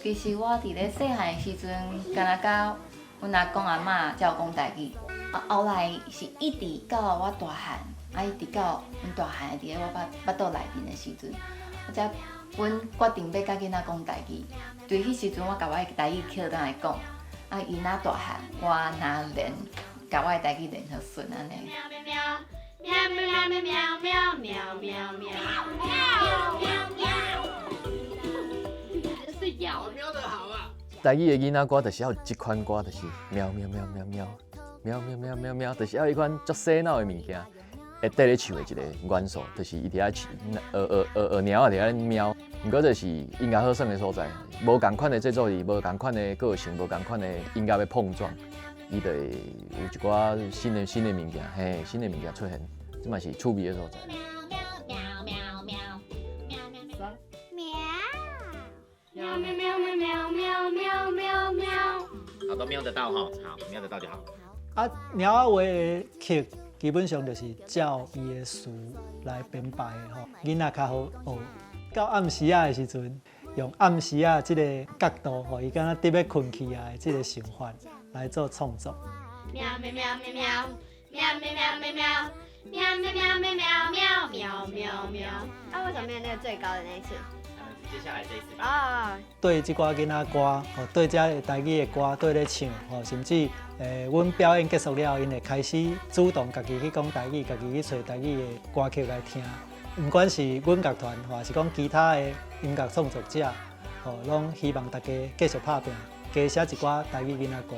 其實我佇咧細漢的時陣，敢若佮阮阿公阿嬤才有講台語。啊，後來是一直到我大漢，啊，一直到阮大漢佇咧我腹肚內面的時陣，我才阮決定欲佮囡仔講台語。對彼時陣，我共我的台語抾轉來講，啊，伊若大漢，我若練，共我的台語練予順按呢。喵喵喵喵喵喵喵喵喵喵喵喵。睡覺。喵得好啊！台語的囡仔歌就是愛有這款歌，就是喵喵喵喵喵喵喵喵喵喵，就是愛有彼款足洗腦的物件，會綴咧唱的一個元素，就是伊佇遐唱，學學學學貓仔佇遐喵。毋過這是音樂好耍的所在，無仝款的製作人，無仝款的個性，無仝款的音樂的碰撞，伊就會有一寡新的物件，嘿，新的物件出現，這嘛是趣味的所在。喵喵喵喵喵喵喵喵喵喵喵喵喵喵喵。好，都瞄得到哈，好，瞄得到就好。啊，貓仔話的曲基本上就是照伊的詞來編排的吼，囡仔較好學。到暗時仔的時陣，用暗時仔這個角度，予伊敢若佇欲睏去啊的這個想法來做創作。喵喵喵喵喵喵喵喵喵喵喵喵喵喵喵喵喵。啊，為什麼沒有那個最高的那一次？接下來這一次吧。啊，對這寡囡仔歌，吼，對這個台語的歌，對咧唱，吼，甚至阮表演結束了後，𪜶會開始主動家己去講台語，家己去揣台語的歌曲來聽。毋管是阮樂團，還是講其他的音樂創作者，吼，攏希望大家繼續拍拚，加寫一寡台語囡仔歌。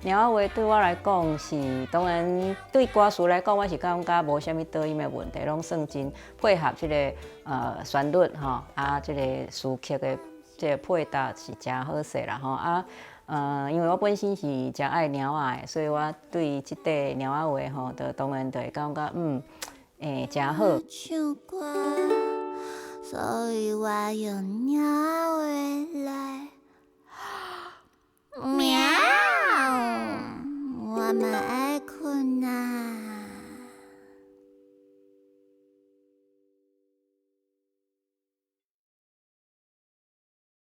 貓仔話對我來講是，當然對歌詞來講，我是感覺無啥物倒音的問題，攏算真配合這個旋律吼，啊這個詞曲的這個配搭是誠好勢啦吼啊。因為我本身是誠愛貓仔的，所以我對這塊貓仔話吼，就當然就會感覺誠好。唱歌，所以我用貓話來喵。